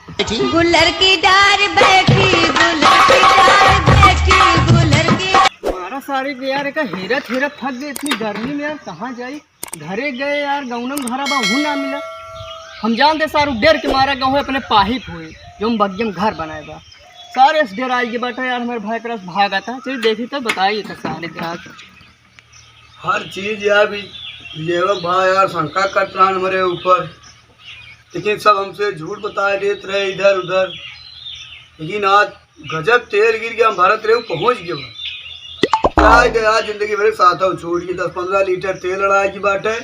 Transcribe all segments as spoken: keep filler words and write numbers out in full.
गुलर की डार बैठी, गुलर की डार बैठी, गुलर की। हमारा सारे के यार, एक हेरत हेरत थक गए इतनी गर्मी में यार, कहाँ जाई? घरे गए यार, गौनम घरा बा, हूँ ना मिला। हम जानते सारू डर के मारा गाँव अपने पाहिप हुए, जो हम बग्गियम घर बनाए बा। सारे से डर आई के बाटे यार, हमारे भाई तरस भागा था। चलिए देखी तो बताइए तो सारे ग्राहक। हर चीज यार भी लेवक भाई यार शंका करत रहन हमरे ऊपर, लेकिन सब हमसे झूठ बताए देत रहे इधर उधर। लेकिन आज गजब तेल गिर गया, हम भरत रहे पहुँच गए बा। काय दे आज जिंदगी भर साथ हो छोड़ के दस पन्द्रह लीटर तेल लड़ाए की बाटे।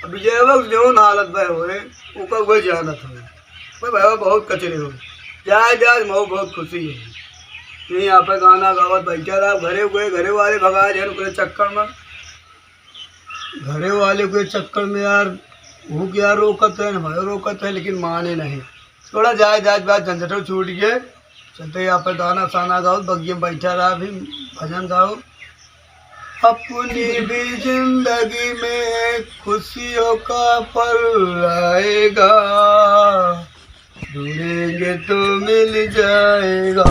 अब विजयवा के जौन हालत बा होए, ओकर वही जानत हो। भाई भाई बहुत कचरे हो। जाए जाए मऊ बहुत खुशी है। ये यहाँ पे गाना गावत बैठा रहा, घरे गए, घरे वाले भगा जाए ओकरे चक्कर में। घरे वाले के चक्कर में यार, वो क्या रोकत है, हमारे रोकत है, लेकिन माने नहीं। थोड़ा जाए जाए बात झंझटो छूट गए। चलते यहाँ पे गाना साना गाओ, बगिया में बैठा रहा, भी भजन गाओ। अपनी भी जिंदगी में खुशियों का पल आएगा, ढूंढेंगे तो मिल जाएगा।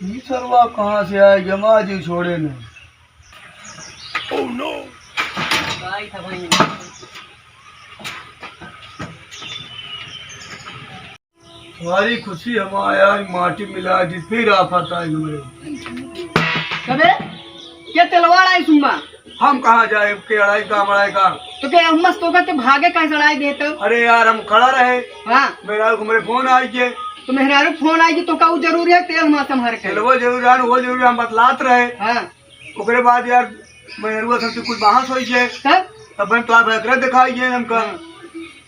ई सरवा कहाँ से आए, जमा जी छोड़े नहीं। तुम्हारी खुशी हमारा यार माटी मिला दी, फिर आफत आई हमारे। कबे? क्या तेलवाड़ आई सुम्मा? हम कहाँ जाए, के अड़ाई का, मड़ाई का? तो क्या हम मस्त होकर के भागे कहाँ से अड़ाई देते? अरे यार, हम खड़ा रहे। हाँ। मेहरारू को मेरे फोन आई के। तो मेहरारू फोन आई के तो का वो जरूरी है, तेल हमारा संभार के। तेलवा जरूर है, वो जरूर है, हम बतलात रहे। हाँ। ओकरे बाद यार, मेहरुआ सबसे कुछ बहस होई है। तब? तब हम तोहार भैकरा दिखाई है हमका। हाँ।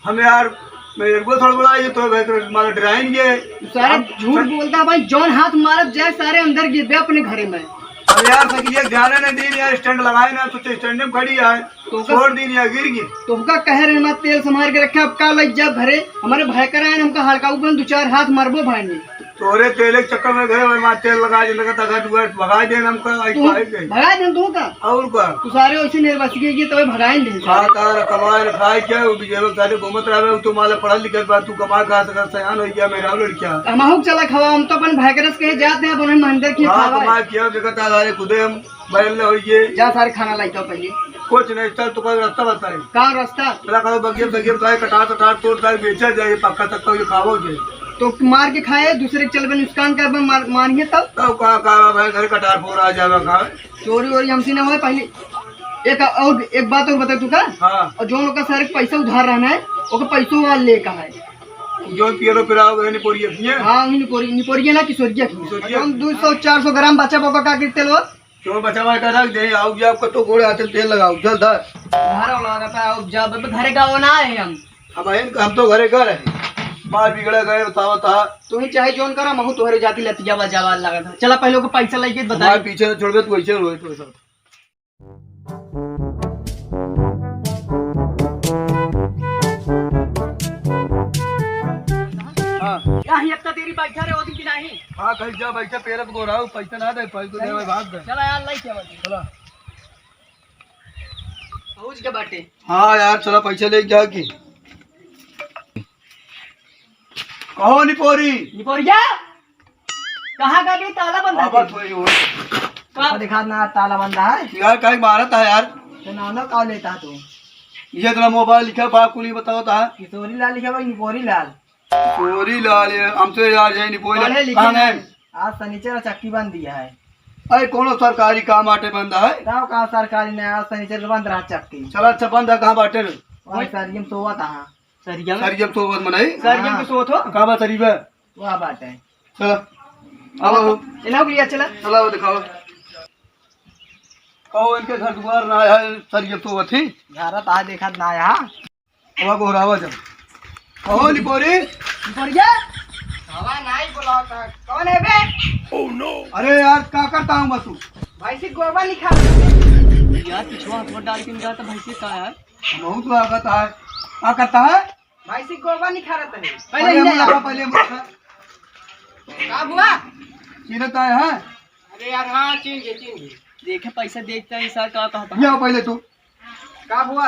हम यार, मेहरुआ थड़बड़ाई है, तो भैकरा मारे डराइन गए। सारे हम झूठ सब बोलता भाई, जौन हाथ मारत जाए, सारे अंदर गिर गए अपने घरे में। अब यार, सकिया ध्यान न दीन यार, स्टैंड लगाए ना, तो स्टैंड में खड़ी है, तो का छोड़ दीन यार, गिर गई। तो का कह रहे हैं, तेल संभाल के रखे, अब का लग जाए घरे, हमारे भैकरा है, हमका हड़काऊ बन, दो चार हाथ मारबो भाई ने। तोरे तेल के चक्कर में घरे में तेल लगा दे, लगा तक तू भगा दे हमका, आई तू पाई गई। भगा दे तू का? और का? तू सारे वैसे निर्वासित के तबे भगाइन दे का सारे। तारा कमाए न खाए क्या? वो विजय लोग सारे घूमत रहे, तू माला पढ़ल लिखल बा, तू कमाए खा सकत, सयान हो गया मेरा लड़किया। हम आहू चला खावा, हम तो अपन भैकरस के जाते हैं, अपन मंदिर की हाँ, खावा। कमाए किया, देखा तारा खुदे हम बैल न होइए। जा सारे खाना लाई तो पहले। कुछ नहीं, चल तू कोई रास्ता बताए। का रास्ता? चला करो बगिया, बगिया बताए, कटार, कटार तोड़ तार बेचा जाए, पक्का तक तो ये खाओ जे। तो मार के खाए, दूसरे के चलबे नुकसान करबे, मार, मारिए तब। तब का, का भाई, घर कटार फोड़ आ जावे का? चोरी वोरी हमसे ना होए, पहले एक और, एक बात और बता तू का? हाँ। और जो लोग का सारे पैसा उधार रहना है, ओकर पैसों वाला ले का है। जो पियरो पिराओ, वही निपोरिया किए। हाँ, वही निपोरी-, निपोरिया ना, किशोरिया की। किशोरिया। हम दो सौ चार सौ ग्राम बचा बका का गिरते लो। क्यों बचावा का रख दे, आओ जी, आपका तो गोड़े हाथे तेल लगाओ, जल्द आ। घरे वाला रहता है, आओ जा, अब घरे का वो ना है हम। अब आइन का हम तो घरे घर है। मार बिगड़ा गए, बतावा ता। तू ही चाहे जोन करा, महू तोहरे जाति लतिया बजावा लगा था। चला पहले ओके पैसा लेके बता। हमारे पीछे न छोड़बे, तू ऐसे रोए तो साथ। हाँ। यहाँ एक तो तेरी बैठा रहे, वो दिन की नहीं। हाँ, कहीं जा बैठा, पैर तो गोराऊ, पैसा ना दे, पैसा दे, भाग दे। चला यार, लाई क्या बात है? चला। पहुँच के बाटे। हाँ यार, चला पैसा ले जा की। कहो निपोरी। निपोरिया? कहाँ का भी ताला बंद है? आवाज होई हो। का? देखा ना, ताला बंद है। यार, काहे मारत है यार? तो नानो का लेता तू? ये इतना मोबाइल लिखा, बाप को नहीं बताओ था। किशोरी लाल लिखा भाई, निपोरी लाल। किशोरी लाल, ये हमसे यार, ये निपोरी लाल। पढ़े लिखे कहाँ नहीं। गए? आज शनिचर चक्की बंद दिया है। अरे, कोनो सरकारी काम आटे बंद है? का, का सरकारी नहीं, आज शनिचर के बंद रहा चक्की। चला, अच्छा, बंद है, कहाँ बाटे रे? वही सरियम सोवत है। सरियम? सरियम सोवत मनई? सरियम के हाँ। सोवत हो? कहाँ बा सरियम? वह बाटे। चला। अब इलाओ लिया, चला। चला, वो दिखाओ। कहो, इनके घर दुआर ना आया है, सरियम सोवत ही। घर तो आ देखा ना आया। अब गोहरावा जब। कहो, निपोरी। निपोरिया? हवा नहीं बुलाता। कौन है बे? अरे यार, का करता हूँ बस तू? भैंसी गोबर निकाल। यार, पिछुआ हाथ में डाल के निकाल तो भैंसी का है? बहुत लागत है। का करता है? भैंसी गोबर निकालत है। पहले पहले इन्हें मुलाका, पहले मुलाका। का हुआ? चिरत आया है? अरे यार, हाँ, चीन के, चीन के। देखे, पैसा देखता है, सर, का कहता है? ये आओ पहले तू। का हुआ?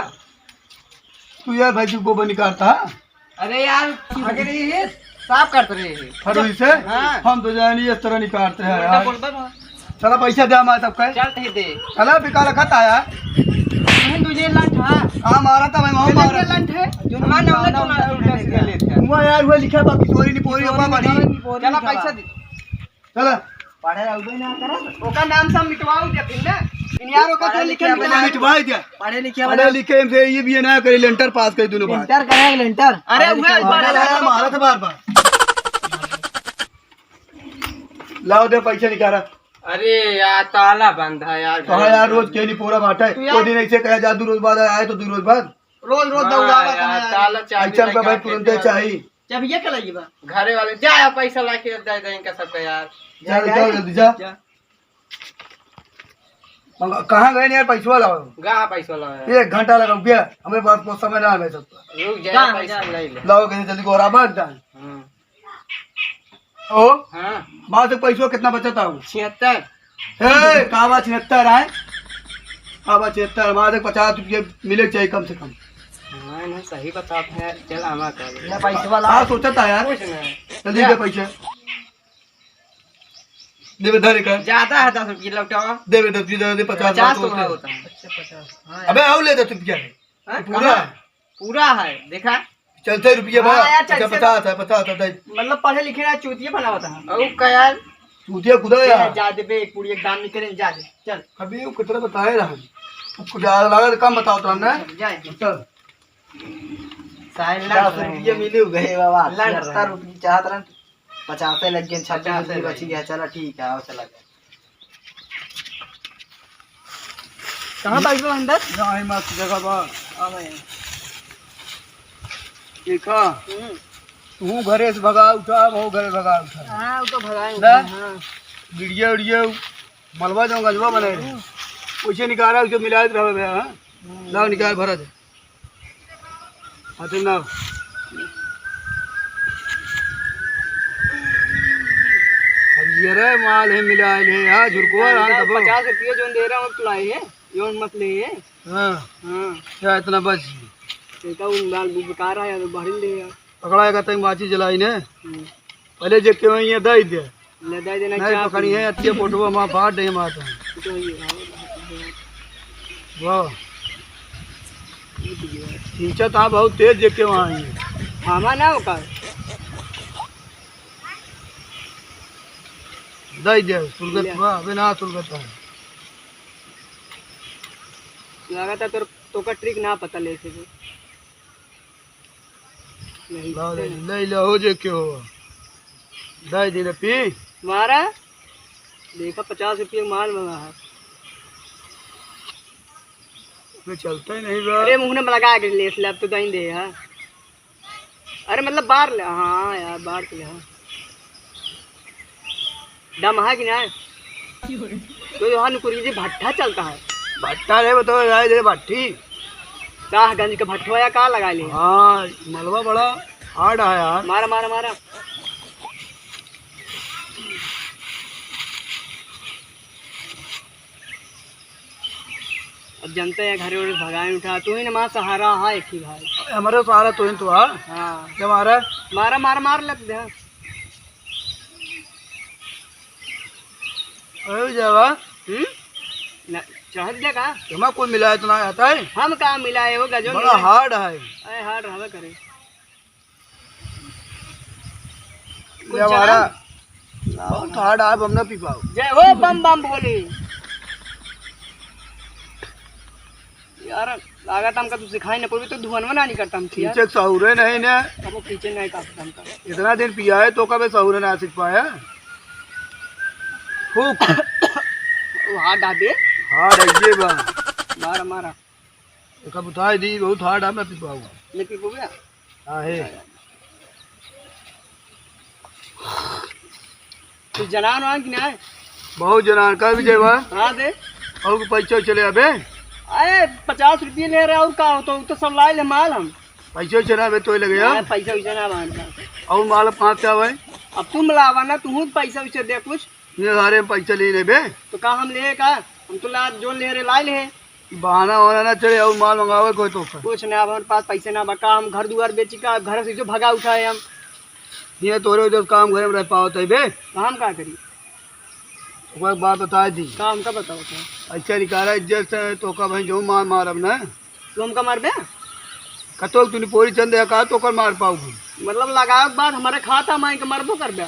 तू यार भैंसी गोबर निकालता है? अरे यार, अगर ये साफ करत रहे हैं। फरुई से? हाँ। हम तो जानी इस तरह निकालते हैं उल्टा यार। बोल बा। चला पैसा दे हमारे सबका। चल, दे दे। चला बिका लखत आया। नहीं, तुझे लंठ, हाँ। हाँ, मारा था मैं, वहाँ ये मारा। लंठ है। जो हमारा नाम ना उल्टा सीधा लेते हैं। हुआ यार, हुआ लिखा बाकी चोरी नहीं पोरी, हुआ बड़ी। चला, पैसा दे। चला। पढ़े अउबे ना करे। ओका नाम सब मिटवाओ दे फिर ना। फिर यार ओका जो लिखे पढ़े लिखे मिटवाओ। मिटवाई दे। पढ़े लिखे पढ़े वाला। लिखे से ये भी ना करे, लेंटर पास कर दोनों बार। लेंटर करे, लेंटर। अरे पढ़े उहे लिखे वाला। मारा था बार बार। लाओ दे पैसा निकाला। अरे यार, ताला बंद है यार। कहाँ यार, रोज के नहीं पूरा बाटे। तू यार वो दिन ऐसे कहा जा, दू रोज बाद आए तो दू रोज बाद। रोज रोज हाँ दौड़ावा यार, कहाँ यार? ताला चाबी ऐसा का लेके भाई आके तुरंते दे। चाहिए। चाबिया के लगी बा। घरे वाले जा यार, पैसा लाके दे दे इनका सबका यार। जा, जा, जा, जल्दी जा। जा। मंगा-, कहाँ गए नहीं यार, पैसवा लाओ। गा पैसा लाओ यार। एक घंटा लगा गया, हमें पास बहुत समय ना है सकता। रुक जा, जा, पैसा जा। ले ले। लाओ, कहीं जल्दी गोरा बांध डाल। हम्म। ओ? हाँ। बात से पैसवा कितना बचा था वो? छिहत्तर। ए, का बात छिहत्तर आए? का बात छिहत्तर? हमारे पचास रुपये मिले के चाहिए कम से कम। हाँ, नहीं, सही बताते हैं। चल, हमारा कर। ये पैसे वाला। हाँ, सोचा था यार। कुछ नहीं। जल्दी दे पैसे। दे बे, धर का। ज्यादा है दस रुपये लौटावा। दे बे, दस रुपये, दे, पचास पचास रुपये तो होता है। होता है। अच्छा, पचास। हाँ, अबे, आओ ले दस रुपया है। हाँ, पूरा कहाँ? है। पूरा है, देखा? चलते रुपया बा। हाँ यार, अच्छा, चलते। पचास है, पचास है, दे। मतलब पढ़े लिखे ना चूतिया बनावत है। और का यार? चूतिया खुदा ए, यार। जा दे बे, एक पूरी एक दाम निकले, जा दे, चल। अभी वो कितना बताए रहा है? उसको ज्यादा लगा तो कम बताओ तो हमने। चल, जाए। चल। साइड पचास लग रहे रुपया हैं। मिले हुए हैं बाबा, लड़ लड़ रहे हैं। रुपया चाहत रहे। पचासे लग गए, छब्बीस पचासे रुपया लग बची गए। गया। चला ठीक है, आओ चला गया। कहाँ बैठ रहो अंदर? यहाँ ही मस्त जगह बा। हाँ भाई। देखा? हम्म। तू घरे से भगा उठा, वो घरे भगा उठा। हाँ, वो तो भगाए ना? उठा, हाँ। वीडियो, वीडियो, मलबा जो गंजवा बने रहे। हम्म। उसे निकाला, उसे मिलाए रहो भैया, हाँ? हम्म। लाओ, निकाल, भरा दे। हाँ, तो ना। अब ये रे माल है, मिला है, हाँ, झुरकुआ, हाँ, तब। पचास रुपये जोन दे रहा हूँ, तुलाई है, योन मत ले है। हाँ। हाँ। क्या इतना बच? इनका वो माल बेकार है, तो भरिन दे यार। पकड़ा है, कहते हैं, माची जलाई ने। हम्म। पहले जे के वहीं ये दे दे। ले दे देना नहीं क्या तो खड़ी है, अच्छी फोटो में फाड़ दे माता। तो ये, हाँ, वाह। ये तो गया। खींचा था बहुत तेज, जे के वहाँ आई है। थामा ना होकर। दे दे, सुलगत ले। हुआ, अबे ना सुलगत है। लगा था तोर, तो का ट्रिक ना पता ले सके। नहीं। ला ले, ले ले, हो जे के हो। दे दे रे पी। मारा। देखा, पचास रुपये माल मंगा है। मैं चलता ही नहीं बा। अरे, मुँह में लगा के ले, ले, अब तो दही दे, हाँ। अरे, मतलब, बार ले, हाँ यार, बार तो ले, हाँ। दम है कि नहीं? तो यहाँ नुकुरी जी भट्ठा चलता है। भट्ठा रे, बताओ यार, इधर भट्ठी। शाहगंज का भट्ठो या का लगा ले? हाँ, मलबा बड़ा hard है यार। मारा, मारा, मारा। अब जनते हैं, घरे उरे भगाए उठा, तू ही ना माँ सहारा है एक ही भाई। हमारा सहारा तू ही तो है। हाँ। क्या मारा? मारा, मारा, मार लेते हैं। अरे जावा। हम्म? ना, चाहत जा का? तुम्हारा कोई मिला है तो ना आता है? हम का मिला है, वो गजब बड़ा मिला है। Hard है। अरे hard रहबे करे। कुछ ले हमारा। चला? बहुत hard, आप हम ना पी पाओ। जय हो बम बम भोले। यार, लागत हमका तू सिखाई ना पड़बे, तो धुआं ना नहीं करता हम, यार। खींचे के सहूरे नहीं ने। अब वो खींचे नहीं का हमका। इतना दिन पिया है, तो कबे सहूरे ना सीख पाया? फूक। वो hard आ दे। Hard है ये बा। मारा, मारा। एक अब उठाई दी, बहुत hard है, मैं पिपाऊँ। नहीं पीबो बे? हाँ, है। तू जनान वान कि ना है? बहुत जनान, का विजय बा? हाँ बे। और के पैसा चले अबे? अरे, पचास रुपये ले रहे, और का होता, वो तो सब लाए ले माल हम। पैसा चला अबे, तो लगे ना, यार। पैसा वैसा ना बांधता। और माल कहाँ से आवे? अब तुम लावा ना, तुम पैसा वैसा दे कुछ। ये सारे हम पैसा ले लेबे। तो का हम ले का? हम तो ला, जो ले रहे, ला ले। बहाना वहाना ना चले, और माल मंगावे कोई तो का। कुछ ना, अब हमारे पास पैसे ना बा, का हम घर दुआर बेची का, घर से जो भगा उठाए हम। ये तोरे उधर काम घरे में रह पावत है बे। काम का करी? ओकर बात बता दी। काम का बताओ था? अच्छा निकाला इज्जत से, तो का भाई जो मार मारब ना। तू हमका मारबे? कतो तूने पोरी चंद है का, तो कर मार पाऊगी? मतलब लगाव के बाद हमारे खाता माई के मरबो करबे?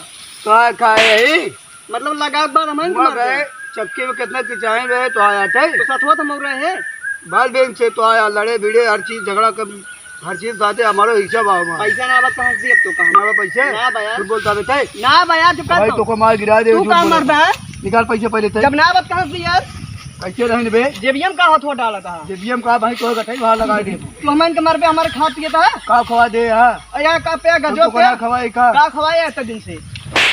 का खाए है? मतलब लगाव के बाद हमारे मर मारबे? गए, चक्की में कितना किचाइन रहे तो आया थे। तो सथवा तो मर रहे हैं। बाल बेंच से तो आया, लड़े भिड़े, हर चीज झगड़ा कर, हर चीज साथे हमारो हिस्सा बा हमारा। पैसा ना बा, कहाँ से दी अब तो काम? हमारा पैसे? ना बा यार। तू बोलता बेटा है? ना बा यार, चुप कर भाई, तो। तो को मार गिरा दे, तू झूठ काम बोले मरबे? तो। निकाल पैसे पहले थे। जब ना बा, कहाँ से दी यार? कैसे रहने बे? जेबिया में का हाथ हुआ डाला था? जेबिया में का भाई, तो गठाई बाहर लगा दे। तू हमन के मरबे, हमारे खात पिए था? का खवा दे, हाँ? अरे यार, का पे, हम गजो तो पे? का खवाई का? का खवाई है इतने दिन से?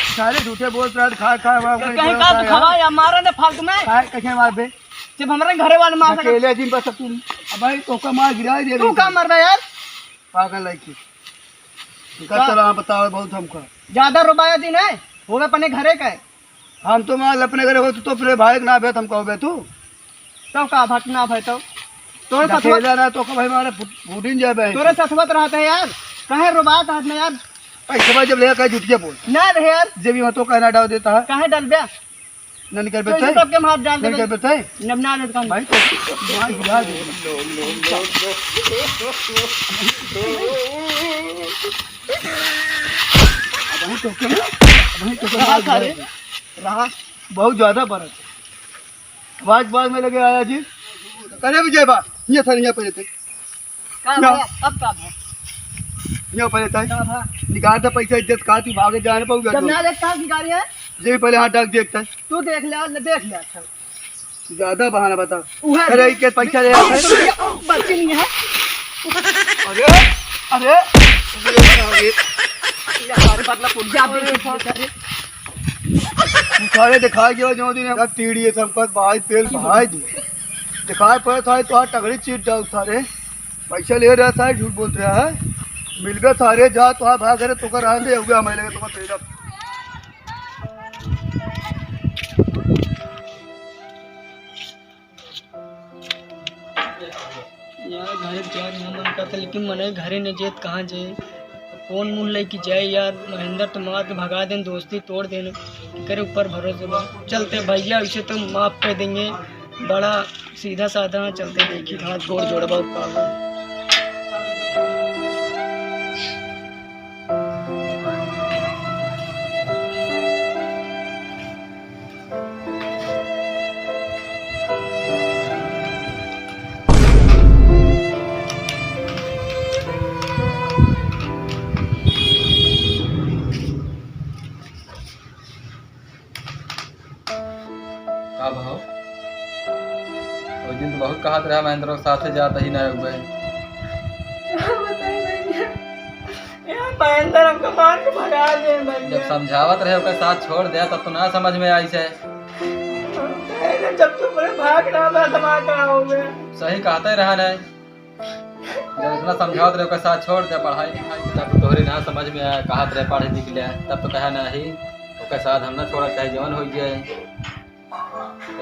सारे झूठे बोल रहे, खा, खा, खा, तो कहीं का खा, खवाई या मारा ने फालतू में? खा, कैसे मार बे? जब हमारे घरे वाले मार सके। अकेले दिन बस तू, अब भाई, तो का मार गिरा दे तू रही का है। मरबे यार? पागल है की? का? का चला बताओ बहुत हमका। ज्यादा रुबाया दिन है, होवे अपने घरे का है। हम तो माल अपने घरे होत तो अपने भाई के ना भेत हम कहबे तू। तब का भटना भाई तब? तोरे सथवत ढकेला ना तो का भाई मारे फुट-, फुटिन जाबे। तोरे सथवत रहत है यार, काहे रोबात हाथ में यार? पैसा जब लेगा काहे झूठिया बोल। ना रहे यार। जेबी में तो कहना डाल देता है। काहे डलबे? ना निकल तू बेटे। सबके मार डाल ना देबे। निकल बेटे। नब ना देत काम। भाई तो, भाई बुला दे। भाई तो के, भाई तो के रहा मार सारे। रहा। बहुत ज्यादा बरत। आवाज, आवाज में लगे आया जी। करे विजय बा, ये सर, ये पहले थे। का ना। भैया, अब का भा? ये पहले थे। का भा? निकाल दे पैसा, इज्जत का तू भागे जाने पाऊ जब ना देख, कहाँ की गाड़ी है? जे पहले हाथ डाक देखता है। तू देख ले, ले देख ले, अच्छा। ज्यादा बहाना बता। उहे अरे, के पैसा ले आता है। बच्ची नहीं है। अरे, अरे, अरे, अरे। यार, बदला पुलिया दे दे, अरे। तू सारे दिखा गया जो दिन का तीड़ी है, सबका भाई तेल भाई दी। दिखाए पड़े सारे तो टगड़ी चीट डाल सारे। पैसा ले रहा था, झूठ बोल रहा है। मिल गया सारे, जा तो भाग रहे तो कर आंदे हुआ मैं लगे तो तेरा। यार, घरे जाए ना मन करता, लेकिन मने घरे नहीं जेत, कहाँ जाए? कौन मुँह लेके जाए यार? महेंद्र तो मार के भगा देन, दोस्ती तोड़ देन, करे ऊपर भरोसे बा। चलते भैया, इसे तो माफ कर देंगे, बड़ा सीधा साधा, चलते देखी हाथ गोड़ जोड़बा का बा। का भाव? ओइ दिन तो बहुत कहत रहा महेंद्र के साथे जात ही ना हुए। का बताई भैया? यार महेंद्र हमका मार के भगा दे भैया। जब समझावत रहे ओकर साथ छोड़ दे तब तो ना समझ में आई से। हम कहे ना जब तू बड़े भाग रहा था तो वहाँ कहाँ हो गया? सही कहते रहा ना। जब इतना समझावत रहे ओकर साथ छोड़ दे पढ़ाई लिखाई के, तब तोहरे ना समझ में आया, कहत रहे पढ़ लिख ले, तब तो कहा नहीं, ओकर साथ हम ना छोड़ा चाहे जवन हो जाए।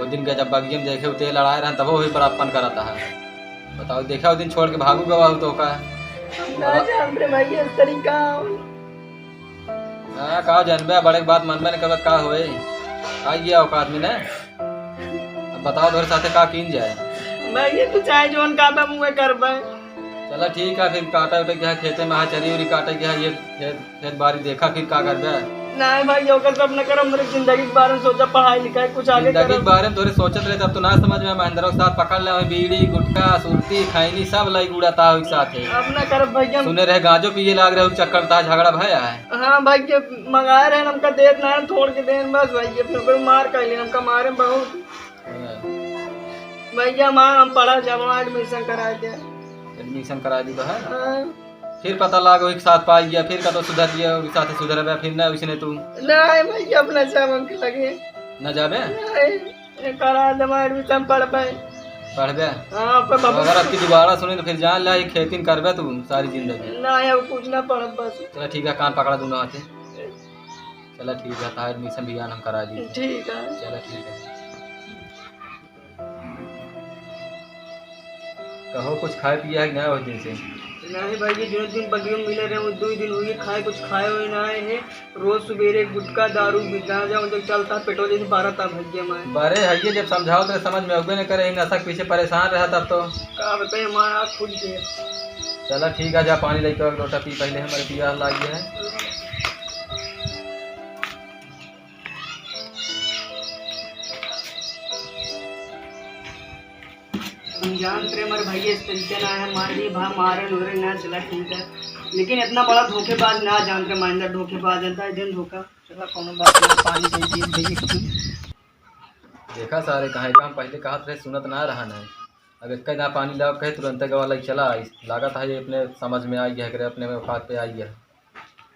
ओ दिन के जब बगिया में देखे उते लड़ाए रहन तबो वही बड़प्पन करत है। बताओ देखा ओ दिन छोड़ के भागू गवा हो तो का? ना जान रे भाई इस तरीका। हाँ का जानबे बड़े के बात मनबे न करत का होए? आ गया औकात में ना। अब बताओ तोरे साथे का कीन जाए? भाई ये तू चाहे जोन काटा मुँह करबे। चला ठीक है फिर काटा उटे के है खेते में हाँ चरी उरी काटे के है ये खेत खेत बाड़ी देखा फिर का करबे? नहीं भाई, ओकर सब न करब, मेरे जिंदगी के बारे में सोचा, पढ़ाई लिखाई कुछ आगे जिंदगी के करब। बारे में तोरे सोचत रहे, तब तो ना समझ में, महेंद्र के साथ पकड़ ले, वही बीड़ी, गुटखा, सुरती, खैनी सब लाई उड़ाता हो एक साथ है। अब ना करब भैया। सुने रहे गांजो पिए लाग रहे, चक्कर ता झगड़ा भया है। हाँ भाई, ये मंगाए रहे, हमका देत ना, थोड़ के देन बस भाई, ये फिर ओकर मार कैले, हमका मारे बहुत। हाँ। भैया माँ, हम पढ़ा जाब, admission करा दे। Admission करा दी तो है। हाँ। फिर पता लाग, ओही के साथ पाई गया, फिर कतो सुधर गया, ओही के साथ सुधरबे, फिर ना ओइसने तू। नहीं भैया, अपना चावल के लगे। ना जाबे? नहीं, ये करा दे, मैं admission पढ़बे। पढ़बे? हाँ, पर तो बाबू अगर अब की दोबारा सुने तो फिर जान ला, ये खेतिन करबे तू सारी जिंदगी। नहीं, अब कुछ ना पढ़ब बस। चला ठीक है, कान पकड़ा दोनों हाथे। चला ठीक है, तार admission भी हम करा दी। ठीक है। चला ठीक है। कहो, कुछ खाए पिए है कि ना हो दिन से? नहीं भाई, ये जो दिन बगियो मिले रहे, वो दो दिन हुई खाए, कुछ खाए हुए ना आए हैं। रोज सुबेरे गुटखा, दारू, गांजा, उनके चलता है, पेट्रोल जैसे बारह था भैया मैं। बारे है ये, जब समझाओ तो समझ में अउबे न करे, इन नशा के पीछे परेशान रहा तब तो। का बताइए, हमारा आँख खुल गया। चला ठीक है, जा पानी लेके एक लोटा पी, पहले हमारे पियास लाग गया है। हम जानत रहे हमारे भैया इस तरीके ना है, मार भी भा मारन उरन ना, चला ठीक है, लेकिन इतना बड़ा धोखेबाज ना जानत रहे महेंद्र, धोखेबाज जनता है दिन धोखा। चला कोनो बात ना, पानी दे दिए भैया की। देखा सारे, कहे का हम पहले कहत रहे, सुनत ना रहा ना। अब एक ना पानी लाओ कहे, तुरंत गवा लग चला आई। लागत है ये अपने समझ में आई है, एकरे अपने औकात पे आई है।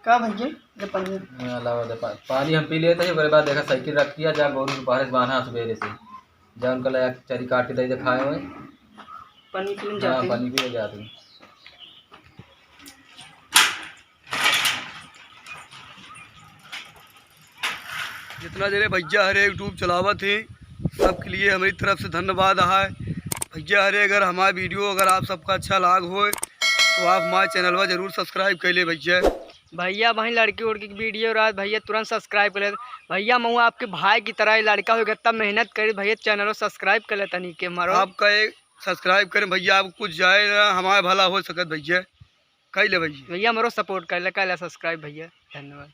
का भैया, दे पानी। हाँ, लावा दे पा-, पानी हम पी लेते हैं, ओकरे बाद देखा साइकिल रख दिया, जा गोरू के बाहर से बांधा सुबेरे से, जा उनका लाया चरी काट के दे दे खाए हुए। पानी पी लें हाँ, जाते हैं। पानी पी ले जाते हैं। जितना जने भैया हरे YouTube चलावत हैं, सबके लिए हमारी तरफ से धन्यवाद है। भैया हरे, अगर हमारा वीडियो अगर आप सबका अच्छा लाग होए, तो आप हमारे चैनलवा जरूर subscribe कर ले भैया। भैया, वहीं लड़की उड़की की वीडियो रहत, भैया तुरंत subscribe कर ले। भैया, मऊ आपके भाई की तरह लड़का होइगा, तब मेहनत करी भैया, चैनलवा subscribe कर ले तनी के मारो। आपका एक subscribe करें भैया, आपको कुछ जाए ना, हमारा भला हो सकत भैया, कर ले भैया। भैया, हमरो support कर ले, कर ले subscribe भैया, धन्यवाद।